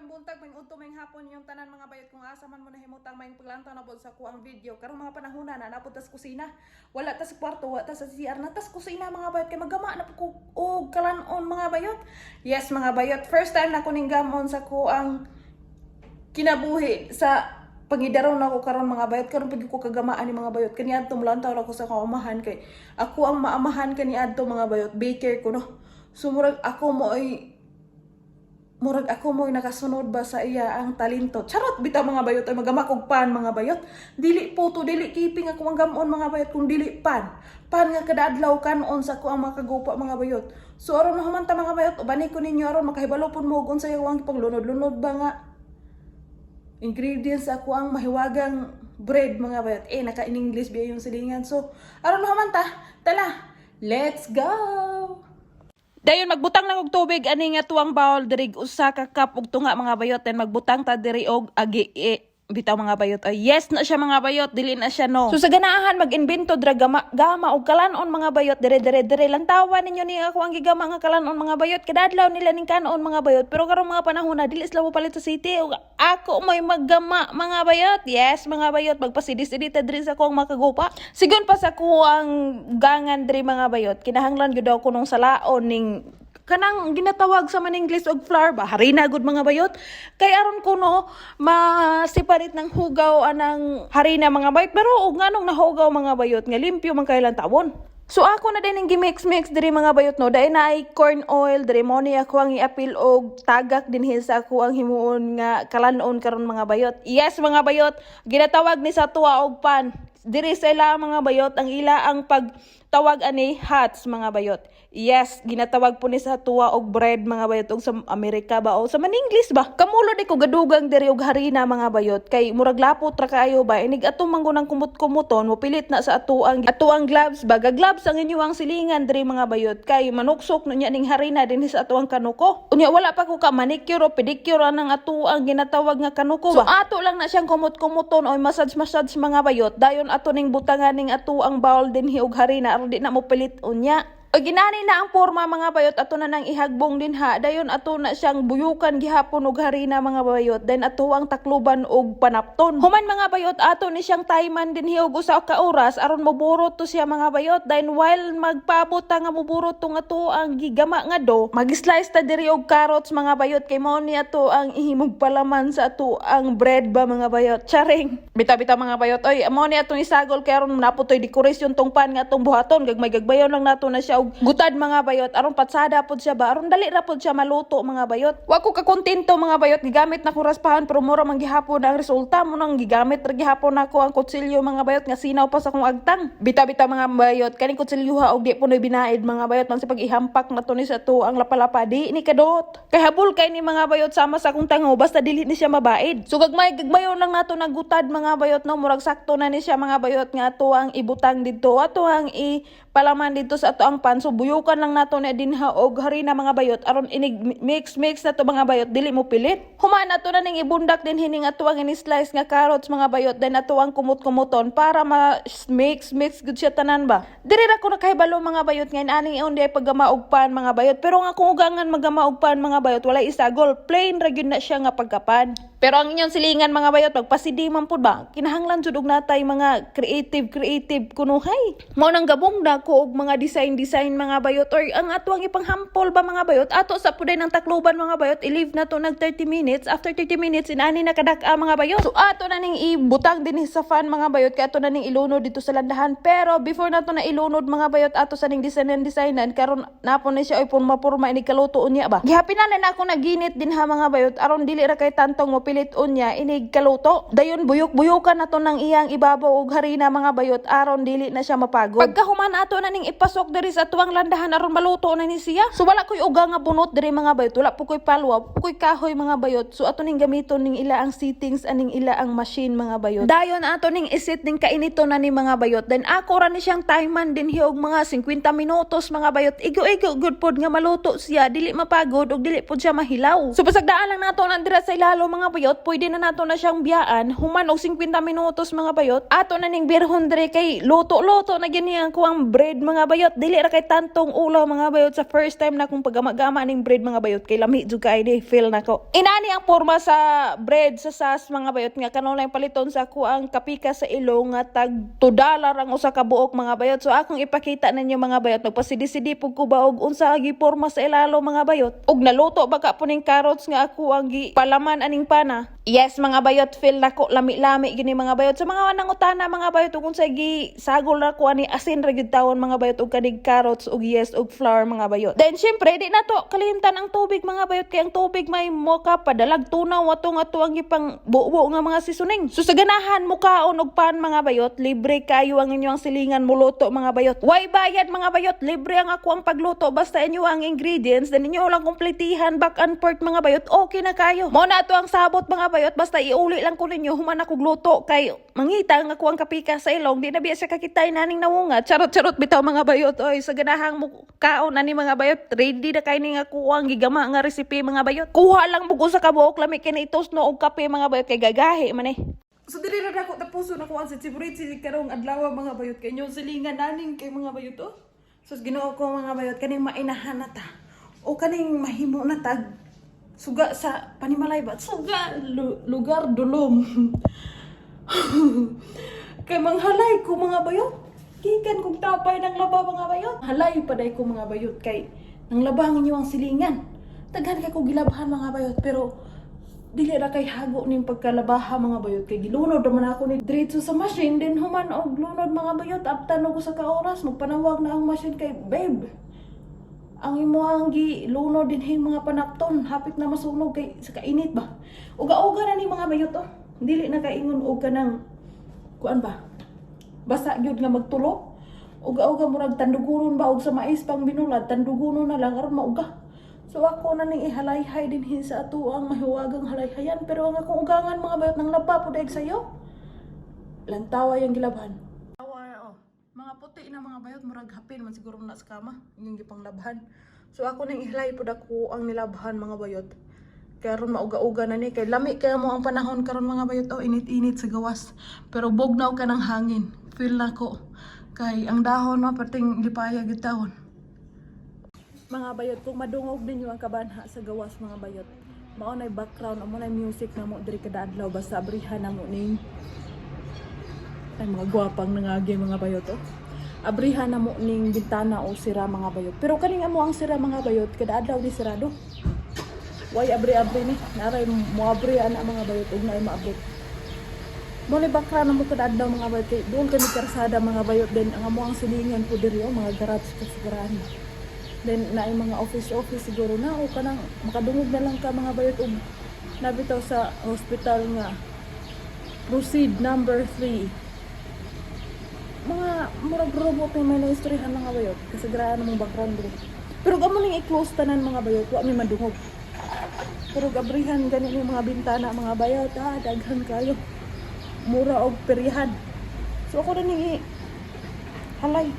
Maayong buntag, maayong udto, maayong hapon inyong tanan, mga bayot, kung asa man mo nahimutang. Maayong paglantaw na pod sa akoang video. Karong mga panahon na naa pod tas kusina. Wala tas kwarto, wala tas sa CR, na tas kusina, mga bayot, kay maggama na po ko og kalanon, mga bayot. Yes, mga bayot, first time na ko ning gamon sa akoang kinabuhi sa pangidaron ako karon, mga bayot. Karon pud ko kagamaan ni, mga bayot. Kaniadto mulantaw ako sa akong amahan kay ako ang maamahan kaniadto, mga bayot, baker ko no. So murag ako mo'y nakasunod ba sa iya ang talento. Charot bitaw, mga bayot, ay magama kog pan, mga bayot. Dili po to, dili keeping ako ang gamon, mga bayot, kung dili pan. Pan nga kada adlaw kanon sa ako ang makagupa, mga bayot. So aron mahuman ta, mga bayot, ubani ko ninyo aron makahibalo pud mo ug unsay ang paglunod-lunod ba nga ingredients ako ang mahiwagang bread, mga bayot. Eh, naka in English biya yung silingan. So, aron mahuman ta, tala, let's go! Dayon magbutang lang og tubig ani nga tuwang bowl diri, usa ka cup og tunga, mga bayot. Then magbutang ta diri og agi eh, bitaw, mga bayot. Ay, yes na siya, mga bayot, dili na siya no. So sa ganahan mag-invento dra gama gama og kalanon, mga bayot, dire dire dire lantawan ninyo ni ako ang gigama nga kalanon, mga bayot. Kada adlaw nila ning kanon, mga bayot, pero karong mga panahon na dili sila mopalit sa city ug ako mo'y maggama, mga bayot. Yes, mga bayot, magpasidis-sidi ta diri sa akong makagupa. Sigon pa sa kuang gangan diri, mga bayot, kinahanglan gyud ako nung salaon ning kanang ginatawag sa man English og flour ba, harina gud, mga bayot, kay aron kuno ma-separate ng hugaw anang harina, mga bayot. Pero og nganong nahugaw, mga bayot, nga limpyo man kay tawon. So ako na din ang gimix-mix diri, mga bayot no, dahil na ay corn oil diri mo ni ako ang iapil og tagak dinhi sa ako ang himuon nga kalanon karon, mga bayot. Yes, mga bayot, ginatawag ni sa tuwa og pan. Diri sa ila, mga bayot, ang ila ang pagtawag ani hats, mga bayot. Yes, ginatawag po ni sa tuwa og bread, mga bayot, og sa Amerika ba o sa man-English ba. Kamulo di ko gadugang diri og harina, mga bayot, kay murag lapot ra kaayo ba. Inig atong manggunang kumot-kumuton mopilit na sa atuang gloves ba. Ga-gloves ang inyong silingan diri, mga bayot, kay manuksok no nya ning harina dinhi sa atuang kanuko. Unya wala pa ko ka manicure o pedicure anang atuang ginatawag nga kanuko ba. So ato lang na siyang kumot-kumuton o massage massage, mga bayot. Dayon ato ning butangan ning atuang bowl dinhi og harina aron di na mopilit unya. O ginani na ang porma, mga bayot, ato na nang ihagbong din ha. Dayon ato na siyang buyukan gihapon og harina, mga bayot. Then ato ang takluban og panapton. Human, mga bayot, ato ni siyang tayman din og usa ka oras aron moburot to siya, mga bayot. Then while magpaabot ta nga moburot tong ato ang gigama nga do, mag-slice ta diri og carrots, mga bayot, kay mao ni ato ang ihimog palaman sa ato ang bread ba, mga bayot. Charing. Bita-bita, mga bayot. Oy, mao ni atong isagol kay aron naputoy decoration tong pan nga atong buhaton. Gagmay gagbayon lang nato na siya og gutad, mga bayot, aron patsada pod siya ba, aron dali ra pod siya maluto, mga bayot. Wa ko kakontento, mga bayot, gigamit na ko raspahan pero mura man gihapon ang resulta mo nang gigamit ra gihapon nako ang kutsilyo, mga bayot, nga sinaw pa sa akong agtang. Bita-bita, mga bayot, kaning kutsilyo ha og di punoy binaid, mga bayot, man sa pag-ihampak na to ni sa to ang lapalapa di ni kadot. Kay habol kay ni, mga bayot, sama sa akong tango basta dili ni siya mabaid. So gagmay gagmayon lang nato nagutad, mga bayot no, murag sakto na ni siya, mga bayot, nga ato ang ibutang didto, ato ang ipalaman didto sa ato ang pan. So buyukan lang nato na dinha og harina, mga bayot, aron inig mix mix na to, mga bayot, dili mo pilit. Human ato na ning ibundak din hining ato ang ini-slice nga carrots, mga bayot, then ato ang kumot-kumuton para ma mix mix gud siya tanan ba. Diri ra ko nakahibalo, mga bayot, ngayon aning ion di ay paggama og pan, mga bayot, pero nga kung ugangan magama og pan, mga bayot, walay isagol, plain ra gyud na siya nga pagkapan. Pero ang inyong silingan, mga bayot, magpasidi man pud ba, kinahanglan jud og natay mga creative creative kunuhay. Mao nang gabong na ko og mga design design, mga bayot, or ang ato ang ipanghampol ba, mga bayot. Ato sa puday ng takluban, mga bayot, i-leave na to nag 30 minutes. After 30 minutes, inani na kadak-a, mga bayot. So ato na ning ibutang din sa fan, mga bayot, kay ato na ning ilunod dito sa landahan. Pero before nato na ilunod, mga bayot, ato sa ning designan designan karon napon ni siya ay porma porma ini kaluto unya ba. Gihapinan na ako naginit din ha, mga bayot, aron dili ra kay tantong mo pilit unya inig kaluto. Dayon buyok-buyukan na to ng iyang ibabaw og harina, mga bayot, aron dili na siya mapagod. Pagkahuman ato na ning ipasok diri sa tuwang landahan aron maluto na ni siya. So wala koy uga nga bunot diri, mga bayot, wala po koy palwa, po koy kahoy, mga bayot. So ato ning gamiton ning ila ang settings aning ila ang machine, mga bayot. Dayon ato ning isit ning kainito na ni, mga bayot. Then ako ra ni siyang timan din hiog mga 50 minutos, mga bayot. Igo-igo gud pod nga maluto siya, dili mapagod ug dili pod siya mahilaw. So pasagdaan lang nato nang dira sa ilalo, mga bayot. bayot, pwede na nato na siyang biyaan. Human og 50 minutos, mga bayot, ato na ning birhon dre kay luto-luto na gyud ni ang kuang bread, mga bayot. Dili ra kay tantong ulaw, mga bayot, sa first time na kong pagama-gama ning bread, mga bayot, kay lami jud kay di feel nako. Inani ang porma sa bread sa Sas, mga bayot, nga kanunay paliton sa kuang kapika sa ilong nga tag $2 ang usa ka buok, mga bayot. So akong ipakita ninyo, mga bayot, nagpasidi-sidi pug ko ba og unsa gi porma sa ilalo, mga bayot. Ug naluto ba ka po ning carrots nga ako ang gi palaman aning pana. Yes, mga bayot, feel nako lami-lami gini, mga bayot. Sa mga nangutana, mga bayot, ug unsa gi sagol ra ko ani, asin ra gyud tawon, mga bayot, ug kanig carrots ug yes ug flour, mga bayot. Then syempre di nato kalimtan ang tubig, mga bayot, kay ang tubig may moka padalag tunaw ato nga ato ang gipang buo nga mga seasoning. So sa ganahan mo kaon og pan, mga bayot, libre kayo ang inyong silingan muluto, mga bayot. Way bayad, mga bayot, libre ang ako ang pagluto basta inyo ang ingredients, then inyo lang kompletihan back and forth, mga bayot, okay na kayo. Mo na ato ang sabot, mga bayot, basta iuli lang ko ninyo human ako gluto kay mangita ang ako ang kapika sa ilong, di na biya siya kakitay naning nawunga. Charot charot bitaw, mga bayot. Oy, sa ganahang mo kaon ani, mga bayot, ready na kay ning ako ang gigama nga recipe, mga bayot. Kuha lang bugo sa kabuok, lami kini itos no og kape, mga bayot, kay gagahi man eh. So dili na dako tapuso na ko ang si karong adlaw, mga bayot, kay inyong silingan naning kay mga bayot oh. So Ginoo ko, mga bayot, kaning mainahan na ta o kaning mahimo na tag suga sa panimalay ba, suga lugar dulom kay manghalay ko, mga bayot, gikan kog tapay ng laba, mga bayot. Halay paday ko, mga bayot, kay nang laba ang inyong silingan. Daghan kay ko gilabhan, mga bayot, pero dili ra kay hago ning pagkalabaha, mga bayot, kay gilunod naman ako ni diretso sa machine. Then human og lunod, mga bayot, after no ko sa ka oras, magpanawag na ang machine kay, "Babe, ang imo ang gi lunod din mga panakton hapit na masunog kay sa kainit ba." Uga-uga na ni, mga bayot, oh. Dili na kaingon og kanang kuan ba, basa gyud nga magtulo. Uga-uga, murag tandugunon ba og sa mais pang binulad, tandugunon na lang aron mauga. So ako na ning ihalayhay din sa ato ang mahiwagang halayhayan, pero ang akong ugangan, mga bayot, nang laba po daig sayo. Lantawa yung gilabhan. Tawa oh. Mga puti na, mga bayot, murag hapin man siguro na sa kama yung gipang labhan. So ako ning ihalay pud ako ang nilabhan, mga bayot. Kaya ron mauga-uga na ni kay lami kaya mo ang panahon karon, mga bayot, oh, init-init sa gawas. Pero bugnaw ka ng hangin. Feel na ko. Kay ang dahon no perting lipaya gyud tawon. Mga bayot, kung madungog ninyo ang kabanha sa gawas, mga bayot, mao nay background, amo nay music na mo diri kada adlaw basta abrihan na mo ning ay mga gwapang nangagi, mga bayot, oh. Abrihan na mo ning bintana o sira, mga bayot. Pero kaning amo ang sira, mga bayot, kada adlaw ni sirado. Way abri-abri ni, naray mo abri ana, mga bayot, ug naay maabot. Mo ni background na mo kada adlaw, mga bayot, kay doon kami karsada, mga bayot, then ang amo ang silingan po diri oh, mga garage kasagaran. Then naay mga office office siguro na o kanang makadungog na lang ka, mga bayot, ug nabitaw sa hospital nga proceed number 3, mga murag robot na may naistoryahan, mga bayot, kasagraan mong background diri. Pero amo ning i-close tanan, mga bayot, wa mi madungog. Pero gabrihan gani ni mga bintana, mga bayot, ah, daghan kayo. Mura og peryahan. So ako na ning halay.